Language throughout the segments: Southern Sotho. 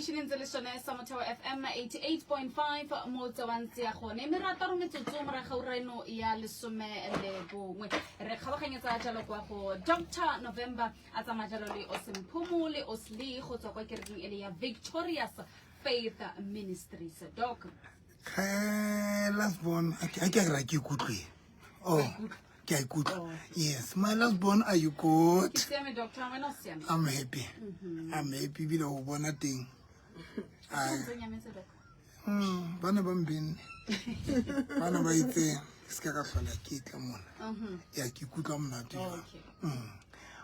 Seteisheneng tse le sone sa Motheo FM 88.5 mo tsewang tse ya gone merataro metsotso moraga ura eno ya 11. Re kgabaganyetsa jalo kwa go Dr November a tsamaya jalo le Osemphumo le Oslee go tswa kwa kerekeng ele ya Victorious Faith Ministries. Doc. Last born, a ke ra ke ikutlwe. Oh, ke a ikutlwa. Oh. Yes, my last born, are you good? Ke siame, doctor, wena o siame? I'm happy. I'm happy ebile o bona teng. Ai. Ntse nyametse, doc. Ba ne ba mbenne. Ba ne ba itse ke se ka ka tlhola ke tla mona. Ya, ke ikutlwa monate jwang.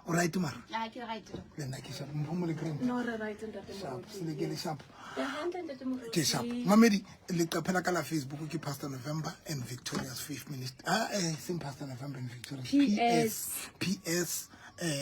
O right mara? Ah, ke right, doc. Le nna ke sharp. Mpho mo le grand. No, re right, ntate Sharp, Moruti. se le ke le sharp. Ke hantle, ntate Moruti. Ke sharp. Mamedi, leqephe la ka la Facebook ke Pastor November and Victorious Faith Ministry. Ah, seng Pastor November and Victorious. PS. PS,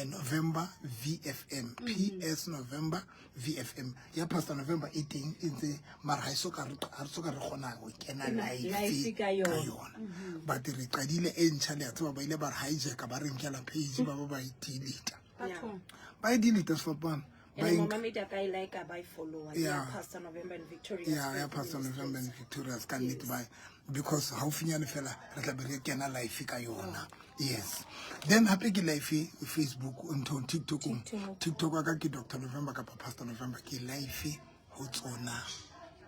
November VFM. PS November VFM. Ya Pastor November e teng e ntse mara ha e so ka re, ha re so ka re kgona ho kena live Live ka yona. ka yona. But re qadile e ntjha, le a tseba ba ile ba re hijacka, ba re nkela page, ba ba ba e delete. Bathong. Ba e delete sefapano. Ba And e nka. momamedi a ka e like, ba e follower. Yeah. Ya Pastor November and Victorious Ya Faith Pastor November and Ministries. Victorious ka nnete ba, because haufinyane fela re tla be re kena live ka yona. Yes. Then hape ke live Facebook, ntho TikTok. TikTok. TikTok wa ka ke Dr November kapa Pastor November, ke live ho tsona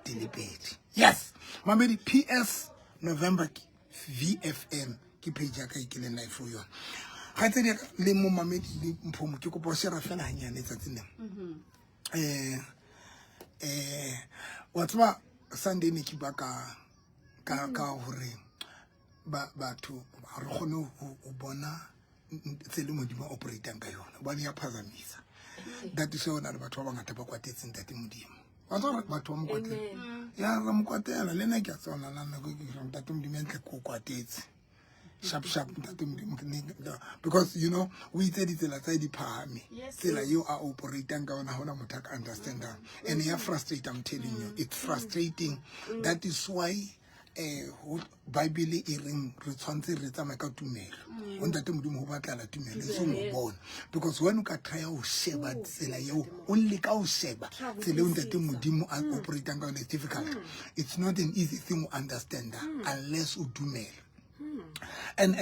di le pedi. Yes. Mamedi, PS November ke VFM ke page ya ka e ke leng live ho yona. Kgaitsedi ya ka le mo mamedi le Mphomo, ke kopa ho share fela hanyane tsatsing lena. Wa tseba Sunday ne ke bua ka hore batho ha re kgone ho bona tsela e Modimo a operatang ka yona, hobane ya phazamisa. That is why ho na le batho ba bangata ba kwatetseng Ntate Modimo. Wa tseba hore batho ba mo kwatela. Amen. Ya, re mo kwatela. Le nna ke a tseba na nako e ke re Ntate Modimo entle ke o kwatetse. Sharp, sharp, Ntate Modimo, ke ne, because you know, o itse ditsela tsa di phahame. Tsela eo a operatang ka yona, ha hona motho a ka understandang. And ya frustrate, I'm telling you. It's frustrating. That is why Bible e reng re tshwantse re tsamaye ka tumelo. Ho Ntate Modimo ho batlahala tumelo, e seng ho bona. Because when o ka try ho sheba tsela eo, o leka ho sheba tsela eo Ntate Modimo a operatang ka yona, it's difficult. It's not an easy thing to understand unless o dumela. And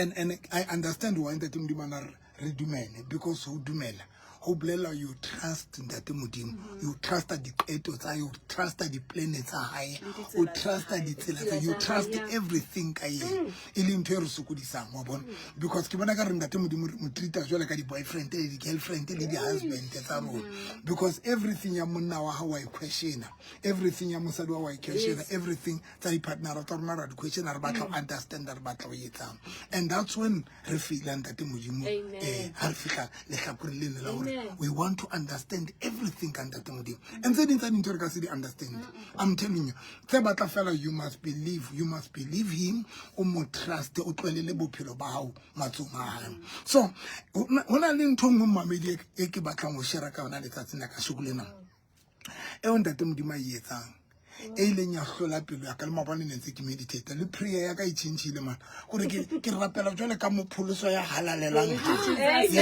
I understand why Ntate Modimo a na re re dumele, because ho dumela ho bolela you trust Ntate Modimo, you trust diqeto tsa hae, you trust di-plan tsa hae, o trust ditsela tsa, you trust everything ka yena, e leng ntho e re sokodisang, wa bona. Because ke bona ka re Ntate Modimo re mo treat-a jwalo ka di-boyfriend le di-girlfriend le di-husband tsa rona, because everything ya monna wa hao wa e questiona, everything ya mosadi wa wa e questiona, everything tsa di-partner tsa rona ra di questiona, re batla ho understand, re batla ho etsang. And that's when re feel Ntate Modimo, Amen. ha re fihla lehlakoreng lena la hore Amen. we want to understand everything ka Ntate Modimo. And tse ding tsa dintho re ka se di understand. I'm telling you, tse batla fela you must believe, you must believe him, o mo trust, o tlohele bophelo ba hao matsohong a hae. So, ho na le ntho e nngwe mamedi e ke batlang ho share ka yona letsatsing la kasheko lena. Eo Ntate Modimo a e etsang, e ileng ya hlola pelo ya ka, le maobane ne ntse ke meditate, le prayer ya ka e tjhentjhile man. Hore ke rapela jwale ka mopholoso ya halalelang. Amen. Yes.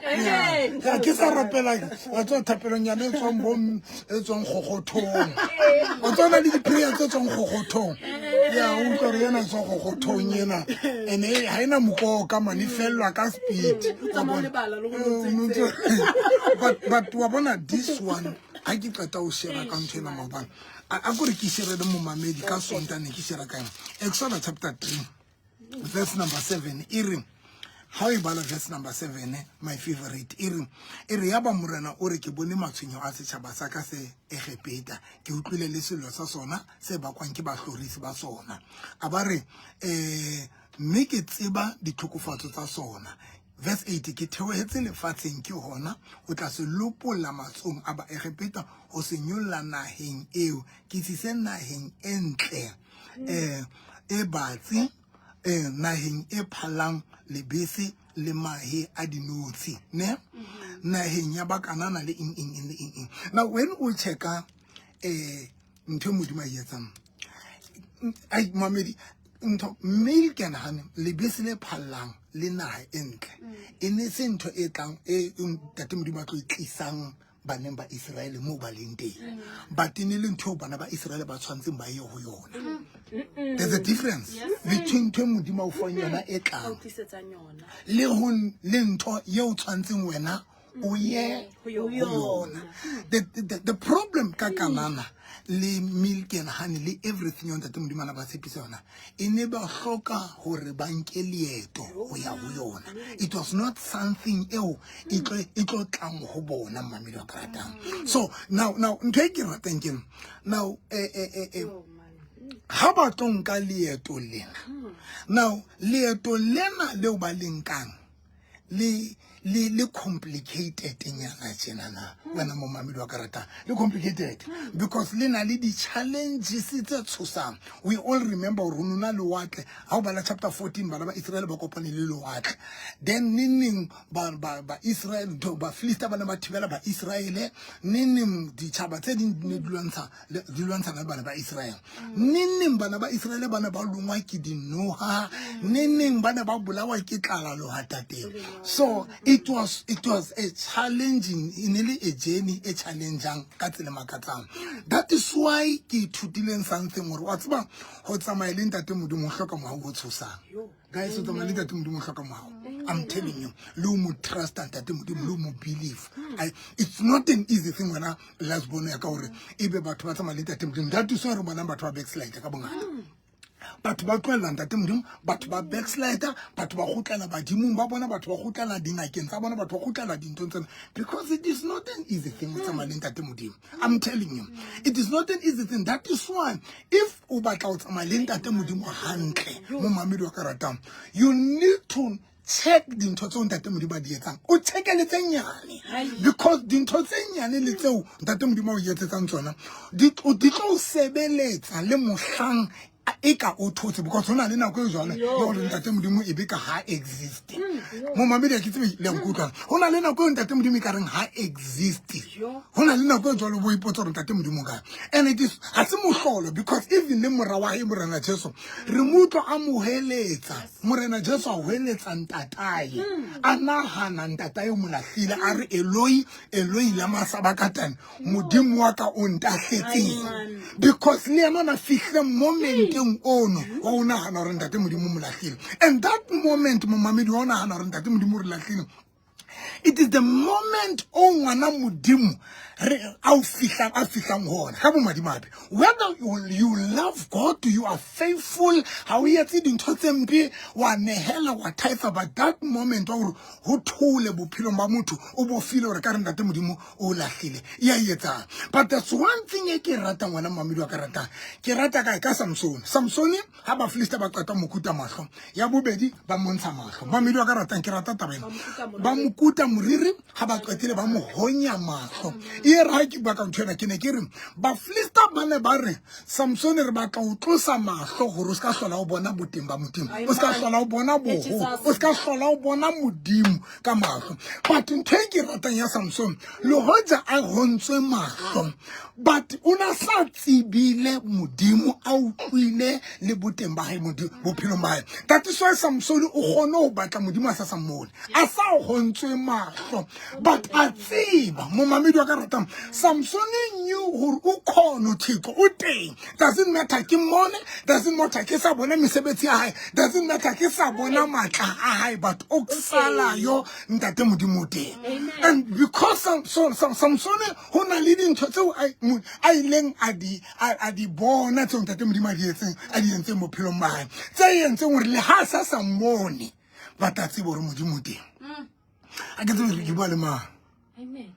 Amen. Ya, ke sa rapela, wa tswa thapelong ya e tswang bo, e tswang kgogothong. Wa tswa na le di-prayer tse tswang kgogothong. Ya, o utlwa hore ena e tswa kgogothong ena. And ha ena mokoka man, e fellwa ka speed. Wa bona? Lebala le go But wa bona this one, ha ke qeta ho share ka ntho ena maobane, a kore ke share le momamedi ka Sontaha ne ke share ka yona. Exodus chapter 3 verse number 7 e re, ha o e bala verse number 7, my favorite, e re, e re ya ba Morena o re ke bone matshwenyeho a setjhaba sa ka se Egepeta, ke utlwile le sello sa sona se bakwang ke bahlorisi ba sona. A ba re, mme ke tseba ditlhokofatso tsa sona. Verse 8, ke theohetse lefatsheng ke hona o tla se lopolla matsohong a Baegepeta, ho se nyolla naheng eo, ke tlise naheng e ntle, e batsi, naheng e phallang lebese le mahe a dinotshi, ne? Naheng ya Bakanana le eng, eng, eng, le eng, eng. Now when o checka, ntho e Modimo a e etsang, ai, mamedi, ntho milk and honey, lebese le phallang le naha e ntle, e ne se ntho e tlang e Ntate Modimo a tlo e tlisang baneng ba Iseraele moo ba leng teng. But e ne le ntho eo bana ba Iseraele ba tshwantseng ba ye ho yona. There's a difference between ntho e Modimo a o fang yona e A o tlang tlisetsang yona. le ho le ntho eo tshwantseng wena o ye Ho ho yona. yona. The problem ka Kanana le milk and honey le everything eo ntate Modimo a na ba tshepisa yona, e ne ba hloka hore ba nke leeto ho ya ho yona. It was not something eo e tlo tlang ho bona, mmamedi wa ka ratang. So now ntho e ke ratang ke now ha ba tlo nka leeto lena. Now leeto lena leo ba le nkang le complicated nyana tjena na wena momamedi wa ka ratang, le complicated because le na le di-challenges tse tshosang. We all remember hore ho nona lewatle, ha o bala chapter 14 bana ba Israel ba kopane le lewatle, then neneng ba Israel ba Philista ba ne ba thibela ba Israele, neneng ditjhaba tse ding di ne di lwantshana le bana ba Israel, neneng bana ba Israel ba ne ba longwa ke dinoha, neneng ba ne ba bolawa ke tlala lewatateng. So it was a challenging, e ne le a journey e challenging ka tsela e makatsang. That is why ke ithutileng something hore wa tseba ho tsamaya le ntate Modimo ho hloka mohau o tshosang. Guys, ho tsamaya le ntate Modimo ho hloka mohau. I'm telling you, le o mo trust ntate Modimo, le o mo believe. It's not an easy thing wena last born ya ka hore ebe batho ba tsamaya le ntate Modimo. That is why re bonang batho ba backslide ka bongata. Batho ba tlohella ntate Modimo, batho ba backslide, batho ba kgutlela badimong ba bona, batho ba kgutlela dingakeng tsa bona, batho ba kgutlela dinthong tsena, because it is not an easy thing ho tsamaya le ntate Modimo. I'm telling you, it is not an easy thing. That is why if o batla ho tsamaya le ntate Modimo hantle, momamedi wa ka ratang, you need to check dintho tseo ntate Modimo a di etsang, o checke le tse nyane, because dintho tse nyane le tseo ntate Modimo a o etsetsang tsona di tlo o sebeletsa le mohlang e ka o thotse, because ho na le nako e jwalo ya hore ntate Modimo e be ka ha exist. Momamedi a ke tsebe le a nkutlwa. Ho na le nako eo ntate Modimo e ka reng ha exist. Ho na le nako e jwalo bo ipotsa hore ntate Modimo kae. And it is ha se mohlolo, because even le mora wa hae Morena Jesu re mo utlwa a mo heletsa. Morena Jesu a hoeletsa ntatae, a nahana ntatae o mo lahlile, a re Eloi Eloi lama sabakatane, Modimo wa ka o ntahletseng, because le yena o na fihle momenteng ono wa o nahana hore ntate Modimo o mo lahlile. And that moment momamedi wa o nahana hore ntate Modimo o re lahlile, it is the moment o ngwana Modimo re a o fihlang, a fihlang ho ona ka bomadimabe. Whether you love God, you are faithful, ha o etse dintho tse mpe, wa nehela, wa tithe, but that moment wa hore ho thole bophelong ba motho o bo feel hore ka re ntate Modimo o lahlile, e a etsang. But there's one thing e ke ratang wena momamedi wa ka ratang, ke rata kae ka Samsone. Samsone ha ba Filista ba qeta mo kuta mahlo, ya bobedi ba montsha mahlo. Momamedi wa ka ratang, ke rata taba ena. Ba mo kuta moriri, ha ba qetile ba mo honya mahlo. E re ha ke bua ka ntho ena, ke ne ke re ba Filista ba ne ba re Samsone re batla ho tlosa mahlo hore o ska hlola o bona boteng ba Modimo, o ska hlola o bona boho, o ska hlola o bona Modimo ka mahlo. But ntho e ke ratang ya Samsone, le hoja a hontswe mahlo, but o na sa tsebile Modimo, a utlwile le boteng ba hae Modimo bophelong ba hae. That is why Samsone o kgone ho batla Modimo a sa sa mmone, a sa hontswe mahlo, but a tseba. Momamedi wa ka ratang, Samsone knew hore o khona Thixo, o teng. Doesn't matter ke mmone, doesn't matter ke sa bona mesebetsi ya hae, doesn't matter ke sa bona matla a hae, but o sala yo ntate Modimo o teng. And because Samsone ho na le dintho tseo a ileng a di bona tseo ntate Modimo a di etseng, a di entseng bophelong ba hae, tse entseng hore le ha sa sa mmone, ba tla tseba hore Modimo o teng. A ke tsebe ke bua le mang. Amen.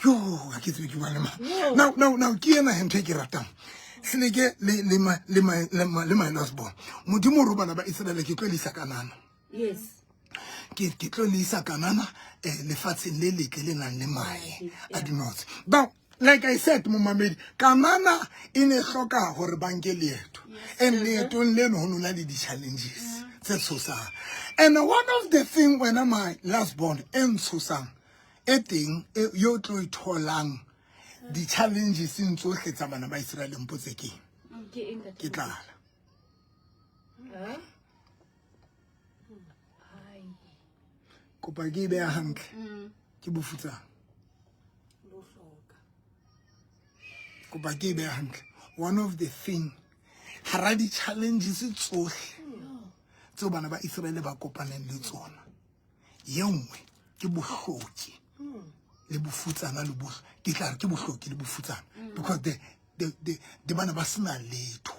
Yo, a ke tsebe ke bua le mang. Now ke ena ntho e ke ratang. Seleke le my last born. Modimo o re bana ba Israele ke tlo le isa Kanana. Yes. Ke tlo le isa Kanana, lefatsheng le letle le nang le mahe a dinotshi. But like I said, momamedi, Kanana e ne hloka hore ba nke leeto. And leetong leno ho nona le di-challenges tse tshosang. And one of the thing wena my last born e ntshosang e teng yo tlo e tholang di-challenges tsohle tsa bana ba Israele mpotse ke eng? Ke eng ntate? Ke tlala. Ha? Kopa ke e beha hantle. Ke bofutsana. Kopa ke e behe hantle. One of the thing hara di-challenges tsohle tseo bana ba Israele ba kopaneng le tsona, ye nngwe ke bohloki le bofutsana le bo ke tla re ke bohloki le bofutsana because the bana ba sena letho.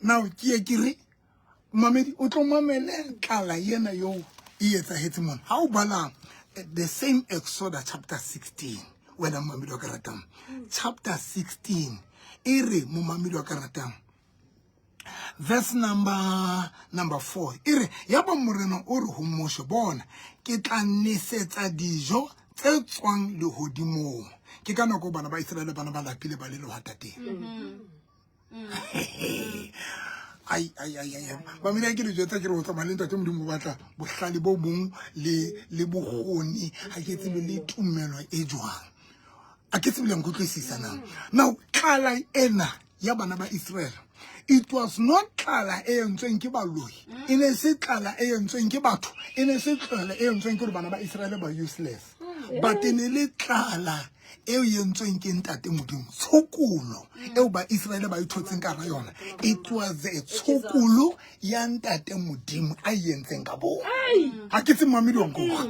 Now ke ye ke re mamedi o tlo mamele tlala ena yo e etsahetse mona. Ha o bala the same Exodus chapter 16, wena momamedi wa ka ratang, chapter 16 e re momamedi wa ka ratang, verse number 4 e re ya ba morena o re ho Moshe, bona ke tla nesetsa dijo tse tswang lehodimong. Ke ka nako bana ba Israele bana ba lapile ba le lehwatateng. Ai ai ai ai, mamedi a ke le jwetsa ke re ho tsamaya le ntate Modimo o batla bohlale bo bong le bokgoni, ha ke tsebe le tumelo e jwang, a ke tsebe le nkutlwisisa na. Now tlala ena ya bana ba Israel, it was not tlala e entsweng ke baloi, e ne se tlala e entsweng ke batho, e ne se tlala e entsweng ke hore bana ba Israel ba useless, but e ne le tlala eo e entsweng ke ntate Modimo, tshokolo eo ba Israel ba ithotseng ka hara yona. It was a tshokolo ya ntate Modimo a e entseng ka bona. Ha ke tsebe mamedi wa nkutlwa.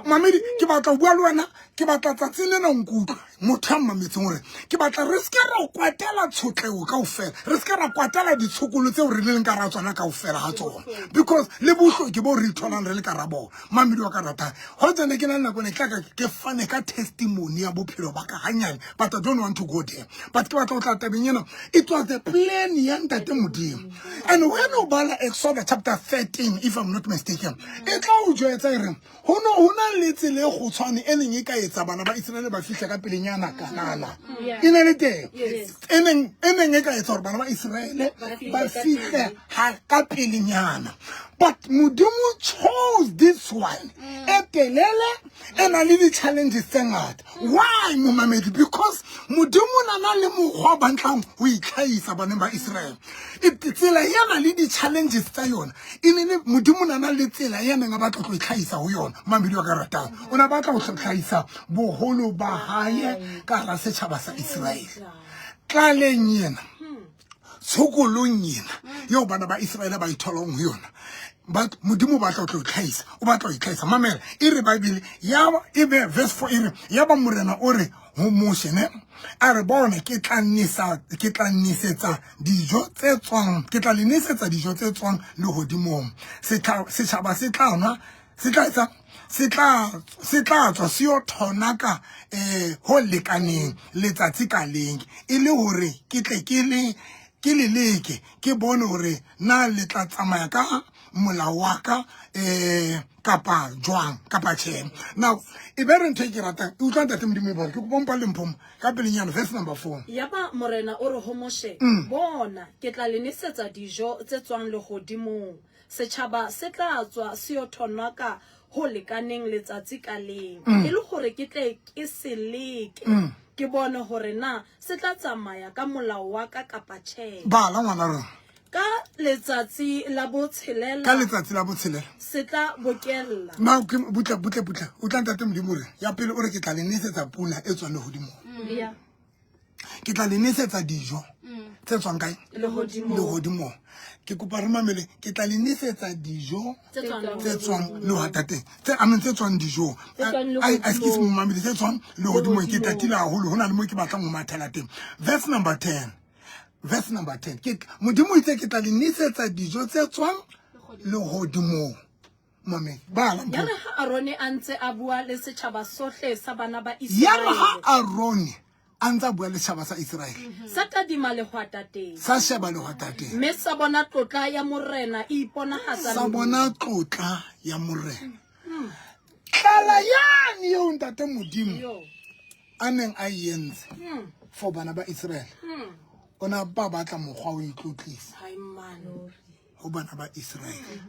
Mamedi, ke batla ho bua le wena, ke batla tsatsing lena o nkutlwe, motho ya mmametseng hore ke batla re se ke ra kwatela tshotleho kaofela, re se ke ra kwatela ditshokolo tseo re leng ka hara tsona kaofela ha tsona, because le bohloki bo re itholang re le ka hara bona. Mamedi wa ka ratang, hoja ne ke na le nako ne ke tla ka ke fane ka testimony ya bophelo ba ka hanyane, but I don't want to go there, but ke batla ho tla tabeng ena. It was the plan ya ntate Modimo. And when o bala Exodus chapter 13, if I'm not mistaken, e tla o jwetsa e re ho no ho na le tsela e kgutshwane e neng e ka etsa bana ba Israele ba fihle ka pelenyana Kanana. E ne le teng. E neng e ka etsa hore bana ba Israele ba fihle ha ka pelenyana. But Modimo chose this one. E telele, e na le di-challenges tse ngata. Why, momamedi? Because Modimo na na le mokgwa o batlang ho itlhahisa baneng ba Israel. Tsela ena le di-challenges tsa yona, e ne le Modimo na na le tsela e neng a batla ho itlhahisa ho yona. Mamedi wa ka ratang, o ne a batla ho hlahisa boholo ba hae ka hara setjhaba sa Israel. Tlaleng ena, tshokolong ena eo bana ba Israel ba itholang ho yona, but Modimo o batla ho tlo itlhahisa, o batla ho itlhahisa. Mamela, e re Bible ya e be verse 4 e re ya ba morena o re ho Moshe ne a re bona ke tla nesa, ke tla nesetsa dijo tse tswang, ke tla le nesetsa dijo tse tswang lehodimong. Setjhaba se tla nwa, se tla etsa, se tla tswa se yo thonaka, ho lekaneng letsatsi ka leng, e le hore ke tle ke le ke le leke ke bone hore na le tla tsamaya ka molao wa ka, kapa jwang kapa tjhe. Now e be re ntho e ke ratang e utlwa ntate Modimo e bale, ke kopa mpa le mpho ka pelenyana verse number 4. Ya ba morena o re ho Moshe, bona ke tla le nesetsa dijo tse tswang lehodimong, setjhaba se tla tswa se yo thonaka ho lekaneng letsatsi ka leng, e le hore ke tle ke se leke, ke bone hore na se tla tsamaya ka molao wa ka kapa tjhe. Bala ngwana rona. Ka letsatsi la botshelela, ka letsatsi la botshelela se tla bokella. Na ke butla butla butla, o tla ntate Modimo re ya pele o re ke tla le nesetsa pula e tswang lehodimong. Ke tla le nesetsa dijo tse tswang kae? Lehodimong. Lehodimong. Ke kopa re mamele, ke tla le nesetsa dijo Tse tswang tse tswang lehwatateng, tse I mean tse tswang dijong. Tse tswang Ai, excuse me, lehodimong. mamele, tse tswang lehodimong. Ke Lehodimong. tatile haholo, ho na le mo ke batlang ho mathela teng. Verse number 10. Verse number 10. Ke Modimo o itse ke tla le nesetsa dijo tse tswang lehodimong. Mame, bala mpho. Ya re ha Arone a ntse a bua le setjhaba sohle sa bana ba Ya re ha Iseraele, Arone a ntse a bua le setjhaba sa Iseraele, sa tadima lehwatateng, sa sheba lehwatateng, mme sa bona tlotla ya morena e iponahatsa sa lerung. bona tlotla ya morena. Tlala yane eo ntate Modimo Yo. a neng a e entse for bana ba Iseraele, o ne a ba batla mokgwa o itlotlisa Hai man. ho bana ba Iseraele.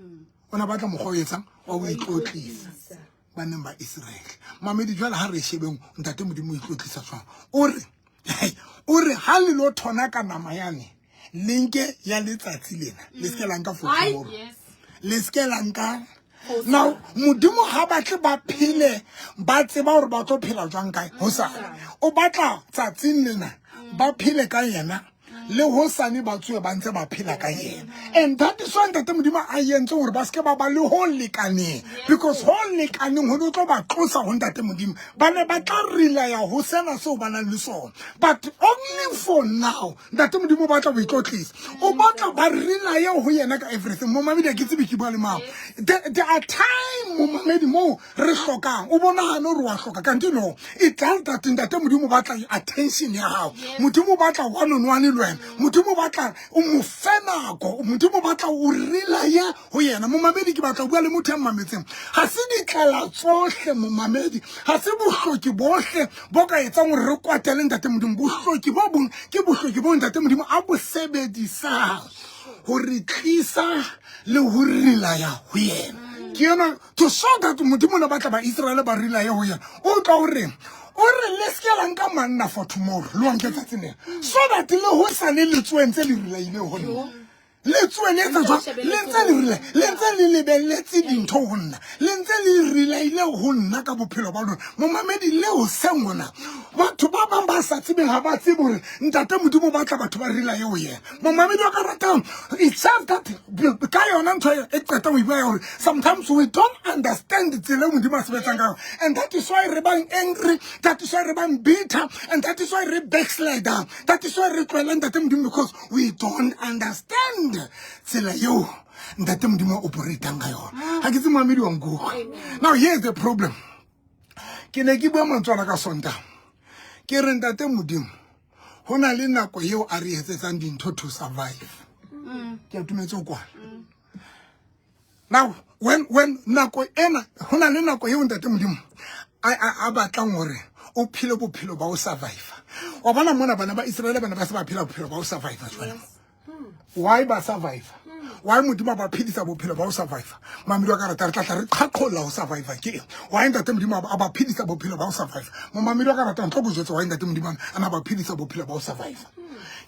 O ne a batla mokgwa o etsang wa ho itlotlisa baneng ba Iseraele. Mamedi, jwale ha re shebeng ntate Modimo o itlotlisa jwang. O re, o re ha le lo thona ka nama yane, le nke ya letsatsi lena, le se ke la nka for tomorrow. Yes. Le se ke la nka. Now Modimo ha batle ba phele ba tseba hore ba tlo phela jwang kae hosane. O batla tsatsing lena Ba phele ka yena le hosane ba tsoe ba ntse ba phela ka yena. And that is why Ntate Modimo a entse hore ba seke ba ba le ho lekaneng, because ho lekaneng ho ne tlo ba tlosa ho Ntate Modimo. Ba ne ba tla relaya ho sena seo ba nang le sona. But only for now, Ntate Modimo o batla ho itlotlisa. O batla ba relaye ho yena ka everything. Momamedi, ha ke tsebe ke bua le mang. There are time, momamedi, moo re hlokang o bonagane gore wa hloka, kante no, it does that. Ntate Modimo o batla attention ya gago. Modimo o batla one on one le wena. Modimo o batla o mo fe nako. Modimo o batla o relaye ho yena. Momamedi, ke batla ho bua le motho ya mmametseng. Ga se ditlala tsohle, momamedi, ga se bohloki bohle bo ka etsang gore re kwatele Ntate Modimo. Bohloki bo bong ke bohloki bo Ntate Modimo a bo sebedisang ho re tlisa le ho relaya ho yena. Ke yona to show that Modimo ne batla ba-Israele ba relaye ho yena. O tla o reng? O re le seke la nka manna for tomorrow, le wa nke tsatsing lena, so that le hosane le tsoeng tse le relaile ho nna. Le tsoe le etsa jwang? Le ntse le rile, le ntse le lebelletse dintho ho nna, le ntse le relaile ho nna ka bophelo ba lona. Momamedi, le hoseng mona batho ba bang ba sa tsebeng ha ba tsebe hore Ntate Modimo o batla batho ba relaye ho yena. Momamedi wa ka ratang, it's just that ka yona ntho e qetang ho e bua ya hore sometimes we don't understand tsela e Modimo a sebetsang ka yona, and that is why re bang angry, that is why re bang bitter, and that is why re backslider, that is why re tlohela Ntate Modimo, because we don't understand tsela eo Ntate Modimo a operatang ka yona. Ga ke tse moamedi wa nkutlwa. Now here's the problem. Ke ne ke bua mantswe ana ka Sontaga, ke re Ntate Modimo ho na le nako eo a re etsetsang dintho to survive. Ke atumetse ho kwala. Now when nako ena, ho na le nako eo Ntate Modimo a batlang hore o phele bophelo ba ho survive. Wa bona mona bana ba Israele bana ba se ba phela bophelo ba ho survive jwale. Why ba survive? Why Modimo a ba phedisa bophelo ba ho survive? Mamedi wa ka rata, re tla tla re qhaqholla ho survive ke eng. Why Ntate Modimo a ba phedisa bophelo ba ho survive? Momamedi wa ka rata, ntlo ko jwetsa why Ntate Modimo a na ba phedisa bophelo ba ho survive.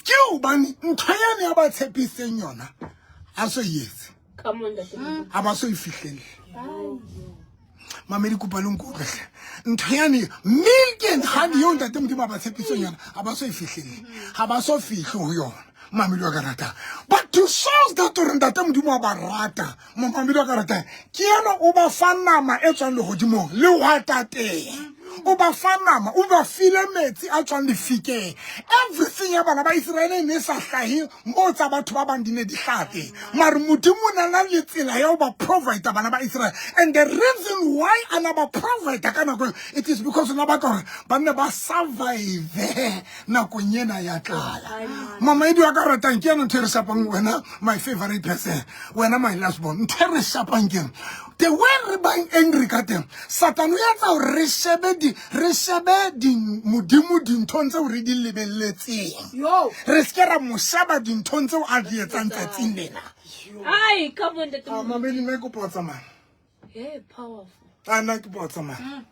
Ke hobane ntho yane ya ba tshepiseng yona a so e etse. Come on, Ntate Modimo. Ha ba so e fihlelle. Mamedi, kopa le nkutlwe hle. Ntho yane milk and honey eo Ntate Modimo a ba tshepiseng yona ha ba so e fihlelle. Ha ba so fihle ho yona. Mamedi wa ka rata, but to show that hore Ntate Modimo wa ba rata, momamedi wa ka rata, ke yena o ba fa nama e tswang lehodimong le hwatateng. O ba fa nama, o ba file metsi a tswang lefikeng. Everything ya bana ba Israele e ne e sa hlahe moo tsa batho ba bang di ne di hlaha teng, mare Modimo o na na le tsela ya ho ba provide bana ba Israel. And the reason why a na ba provide ka nako eo, it is because o na batla hore ba nne ba survive nakong ena ya tlala. Mamaedi wa ka ratang, ke yona ntho e re shapang. Wena my favorite person, wena my last born, ntho e re shapang ke eng? The way re bang angry ka teng, Satane o etsa hore re shebe di re shebe di Modimo dinthong tseo re di lebelletseng. Yo. Re seke ra mo sheba dinthong tseo a di etsang tsatsing lena. Ai, come on, Ntate Ah, Modimo. mamedi, nna ke kopa ho tsamaya. Hey, powerful. A nna ke kopa ho tsamaya.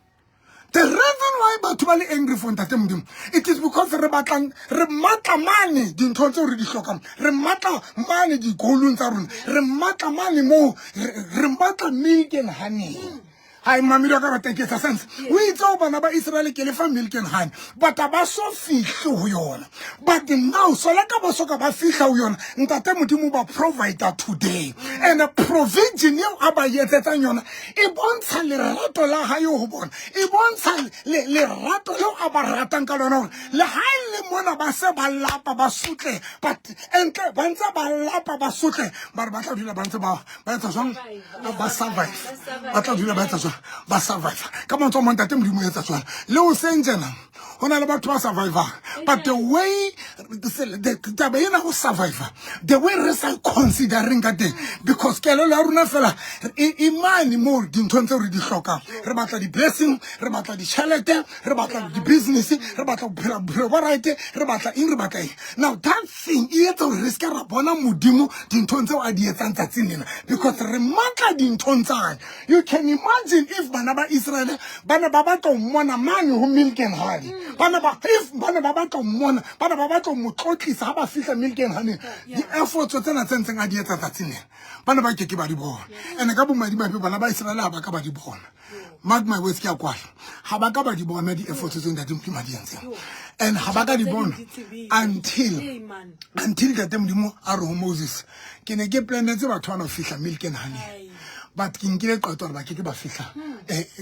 The reason why batho ba le angry for Ntate Modimo, it is because re batlang, re matla mane dinthong tseo re di hlokang, re matla mane dikolong tsa rona, re matla mane moo re matla milk and honey. Hai, mamedi wa ka ratang, ke etsa sense? O itse ho bana ba Israele, ke le fa milk and honey, but ha ba so fihle ho yona. But now sola ka ba soka ba fihla ho yona, Ntate Modimo ba provider today, and the provision eo a ba etsetsang yona e bontsha lerato la hae ho bona, e bontsha lerato leo a ba ratang ka lona, hore le ha e le mona ba se ba lapa ba sotle, but entle ba ntse ba lapa ba sotle, ba re ba tla dula ba ntse ba etsa jwang? Ba survive. Ba tla dula ba etsa jwang? Ba survive. Ka mantswe a mang, Ntate Modimo o etsa jwang le o seng tjena? Ho na le batho ba survivang, but the way taba ena ho survive, the way re sa considering ka teng, because kelello ya rona fela e mane moo dinthong tseo re di hlokang. Re batla di-blessing, re batla ditjhelete, re batla di-business, re batla ho phela bophelo bo right, re batla eng, re batla eng. Now that thing e etsa hore re seke ra bona Modimo dinthong tseo a di etsang tsatsing lena, because re matla dinthong tsane. You can imagine if bana ba Israele ba ne ba batla ho mmona mane ho milk and honey. Ba ne ba if ba ne ba batla ho mmona, ba ne ba batla ho mo tlotlisa ha ba fihla milk and honey. Di-efforts tsena tse ntseng a di etsa tsatsing lena, ba ne ba keke ba di bona. And ka bomadimabe bana ba Iseraele ha ba ka ba di bona. Mark my words, ke a kwala. Ha ba ka ba di bona di-efforts tseo Ntate Modimo a di entseng. And ha ba ka di bona until until Ntate Modimo a re ho Moses, ke ne ke planetse batho bana ho fihla milk and honey. But ke nkile qeto hore ba ke ke ba fihla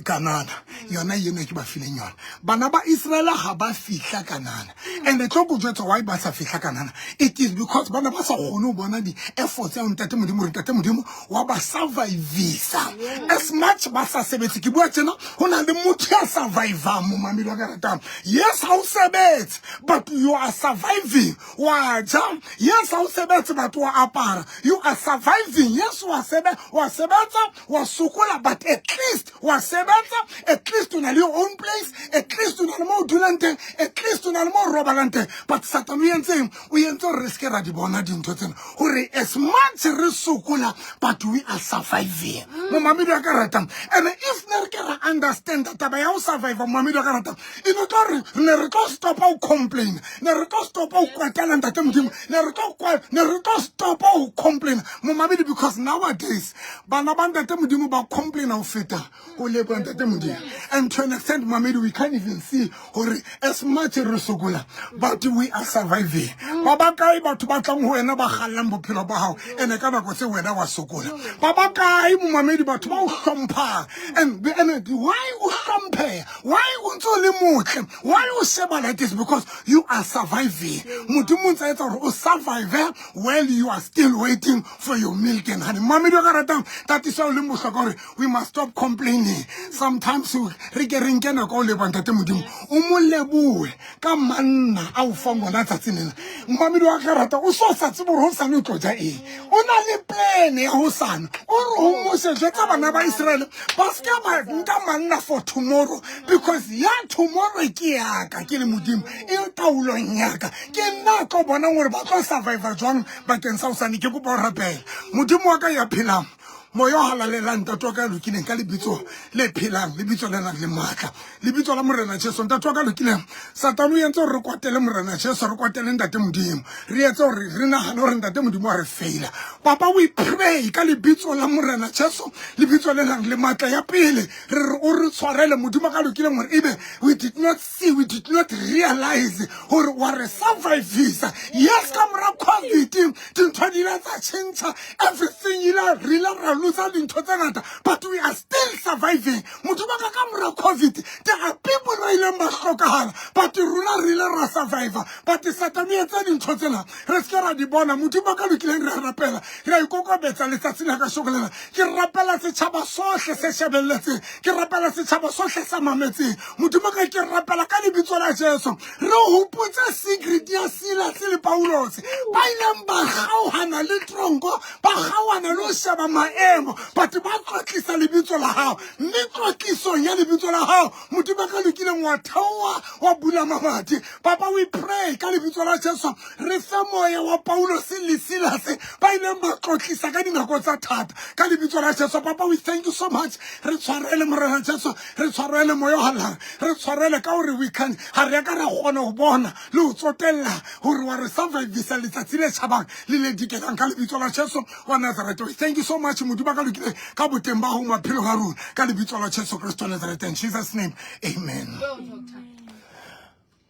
Kanana. Yona eno ke ba fileng yona. Bana ba Israel ha ba fihla Kanana. And tlo ko jwetsa why ba sa fihla Kanana. It is because bana ba sa kgone ho bona di-efforts ya Ntate Modimo, hore Ntate Modimo wa ba survivisa. As much ba sa sebetse, ke bua tjena, ho na le motho ya survivang, momamedi wa ka ratang. Yes, ha o sebetse, but you are surviving. Wa ja. Yes, ha o sebetse, but wa apara. You are surviving. Yes, wa sebe, wa sebetsa, wa sokola, but at least wa sebetsa, at least o na le your own place, at least o na le mo o dulang teng, at least o na le mo o robalang teng. But Satan o entseng? O entse hore re seke ra di bona dintho tsena. Hore as much re sokola, but we are surviving. Momamedi wa ka ratang. And if ne re ke ra understand taba ya ho survive, momamedi wa ka ratang, e no tlo re ne re tlo stopa ho complain, ne re tlo stopa ho kwatela Ntate Modimo, ne re tlo kwa, ne re tlo stopa ho complain, momamedi, because nowadays bana ba Ntate Modimo ba complain ho feta ho leboha Ntate Modimo. And to an extent, momamedi, we can't even see hore as much re sokola, but we are surviving. Ba ba kae batho ba tlang ho wena ba kgallang bophelo ba hao, ene ka nako tse wena wa sokola? Ba ba kae, momamedi, batho ba o hlomphang? And why o hlompheha? Why o ntso le motle? Why o sheba like this? Because you are surviving. Modimo o ntse a etsa hore o survive while you are still waiting for your milk and honey. Momamedi wa ka ratang, that is why o leng bohlokwa hore we must stop complaining. Sometimes re ke re nke nako o leboha Ntate Modimo, o mo lebohe ka manna a o fang ona tsatsing lena. Momamedi wa ka rata, o so sa tsebe hore hosane o tlo ja eng. O na le plan ya hosane. O re ho Mose, jwetsa bana ba Israel ba se ka ba nka manna for tomorrow, because ya tomorrow ke yaka, ke le Modimo, e taolong yaka. Ke nna tlo bonang hore ba tlo survive jwang bakeng sa hosane. Ke kopa ho rapela. Modimo wa ka ya phelang, moya o halalelang, Ntate wa ka ya lokileng, ka lebitso le phelang, lebitso le nang le matla, lebitso la Morena Jesu, Ntate wa ka lokileng, Satane o entse hore re kwatele Morena Jesu, re kwatele Ntate Modimo, re etse hore re nahane hore Ntate Modimo wa re faila. Papa, we pray ka lebitso la Morena Jesu, lebitso le nang le matla. Ya pele, re re o re tshwarele, Modimo ka lokileng, hore ebe we did not see, we did not realize hore wa re survivisa. Yes, ka mora COVID dintho di ile tsa tjhentjha, everything ile, re ile ra lose dintho tse ngata, but we are still surviving. Modimo ka ka mora COVID there are people ba ileng ba hlokahala, but rona re ile ra survive. But Satane o entse dintho tsena re se ke ra di bona. Modimo ka lokileng, re a rapela, re a ikokobetsa letsatsi la kasheko lena. Ke rapela setjhaba sohle se shebelletseng, ke rapela setjhaba sohle sa mametseng. Modimo ka, ke rapela ka lebitso la Jesu, re hopotse secret ya Silas le Paulus, ba ileng ba kgaohana le tronko, ba kgaohana le ho sheba maemo, but ba tlotlisa lebitso la hao. Mme tlotlisong ya lebitso la hao, Modimo ka lokileng, wa theoha, wa bula mamati. Papa, we pray ka lebitso la Jesu, re fe moya wa Paulus le Silas ba ileng ba tlotlisa ka dinako tsa thata, ka lebitso la Jesu. Papa, we thank you so much. Re tshwarele, Morena Jesu, re tshwarele, moya o halalelang, re tshwarele ka hore we can ha re ka ra kgona ho bona le ho tsotella hore wa re survivisa letsatsi le tjhabang le le dikelang, ka lebitso la Jesu wa Nazareth. We thank you so much, Modimo ka lokileng, ka boteng ba ho maphelong a rona, ka lebitso la Jesu Kristo wa Nazareth. In Jesus name, amen. Go, doctor.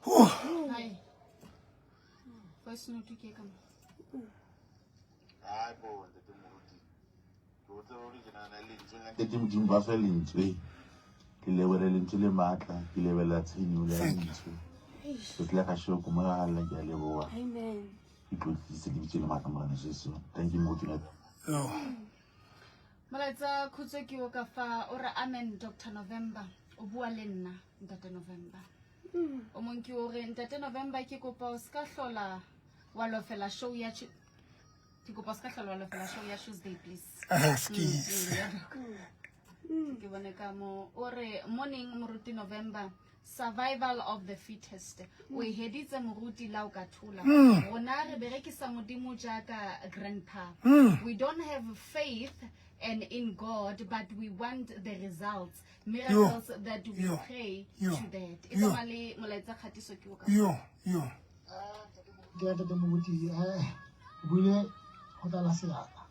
Oh. Hi. Voice note ke ka mo. Hai bo, ntate moruti. Ke botsa hore ke nahana lentswe la Ntate Modimo ba fe lentswe. Ke lebohela lentswe le matla, ke lebohela tshenolo ya Thank you. lentswe. Tsatsi la kasheko moya wa Allah, ke a leboha. Amen. Ke tlotlise lebitso le matla Morena Jesu. Thank you, moruti. Oh. Molaetsa khutso ke o ka fa o re amen, Dr November, o bua le nna Ntate November. O mong ke o re Ntate November, ke kopa o ska hlola wa lofela show ya ke kopa o ska hlola wa lofela show ya Tuesday, please. Ah, skis. Ke bone ka mo o re morning, moruti November, survival of the fittest. O e heditse, moruti, la o ka thola rona re berekisa Modimo jaaka grandpa. We don't have faith. and in God, but we want the results. Miracles that we Yo. pray Yo. to that. E Yo. tsamaya le molaetsa kgatiso ke o ka. Yo, yo. Ke ntate Moruti, o buile go tlala seatla.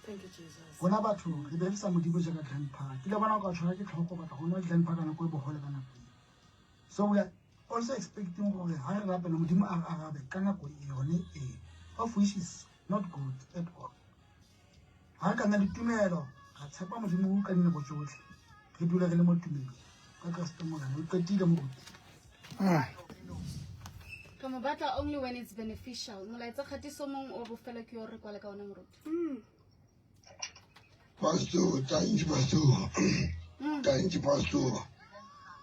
Thank you, Jesus. Rona batho re berekisa Modimo jaaka grandpa. Ke le bona o ka tshwara ke tlhoko batla go nwa grandpa ka nako e bogole ka nako e. So we are also expecting gore ha re rapela Modimo a re arabe ka nako e yone e, of which is not good at all. Ha re ka nna le tumelo, ra tshepa Modimo ka dinako tsotlhe, re dule re le mo tumelong ka Kreste Morena. O qetile moruti. Re mo batla only when it's beneficial. Molaetsa kgatiso mong o bofelo ke yo re kwale ka ona moruti. Pastor, thank you, Pastor. Thank you, Pastor.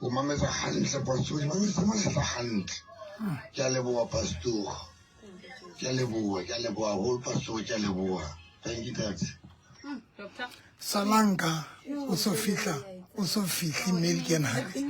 O mametse hantle, Pastor. O mametse mametse hantle. Ke a leboha, Pastor. Ke a leboha, ke a leboha haholo, Pastor. Ke a leboha. Thank you, Tate. Doctor. Solanka o so fihla, o so fihle milk and honey.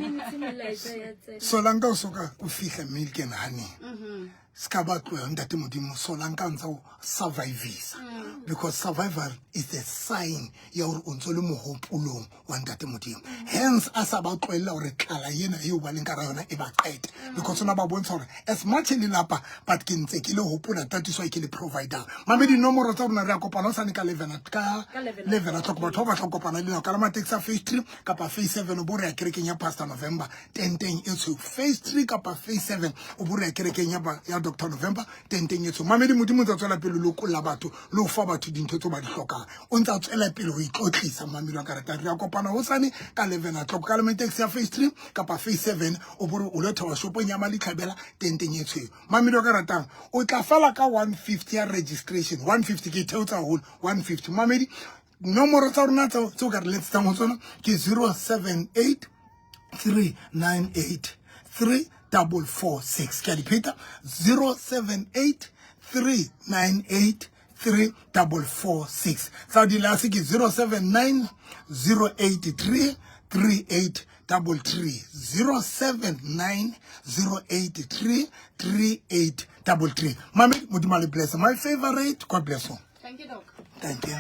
Solanka o soka o fihla milk and honey. Ska ba tloha ntate Modimo, Solanka o ntsa o survivisa. Because survival is a sign ya hore o ntso le mohopolong wa ntate Modimo. Hence a sa ba tlohella hore tlala ena eo ba leng ka hara yona e ba qete. Because ona ba bontsha hore as much le lapa, but ke ntse ke le hopola, that is why ke le provider. Mamedi nomoro tsa rona re a kopana hosane ka 11 ka 11 o'clock. Batho ba batla ho kopana le nna ka la matekisi a phase 3 kapa phase 7, o bo re ya kerekeng ya Pastor November tenteng e tshweu. Phase 3 kapa phase 7, o bo re ya kerekeng ya ba, ya Doctor November tenteng e tshweu. Mamedi Modimo o ntse a tswela pele lokolla batho le ho fa batho dintho tseo ba di hlokang. O ntse a tswela pele ho itlotlisa mamedi wa karata. Re a kopana hosane ka 11 o'clock ka la matekisi ya phase 3 kapa phase 7, o bo re o lo theoha shopong ya Malitlhabela tenteng e tshweu. Mamedi wa ka ratang, o tla fela ka 150 ya registration. 150 ke theotsa haholo, 150. Mamedi, nomoro tsa rona tseo ka re letsetsang ho tsona ke 078 398 3446. Ke a di pheta, 078 398 3446. Tsa dilase ke 079 083 3833. 079 083 3833. Mamedi, Modimo a le bless. My favorite, God bless you. Thank you, Doc. Thank you.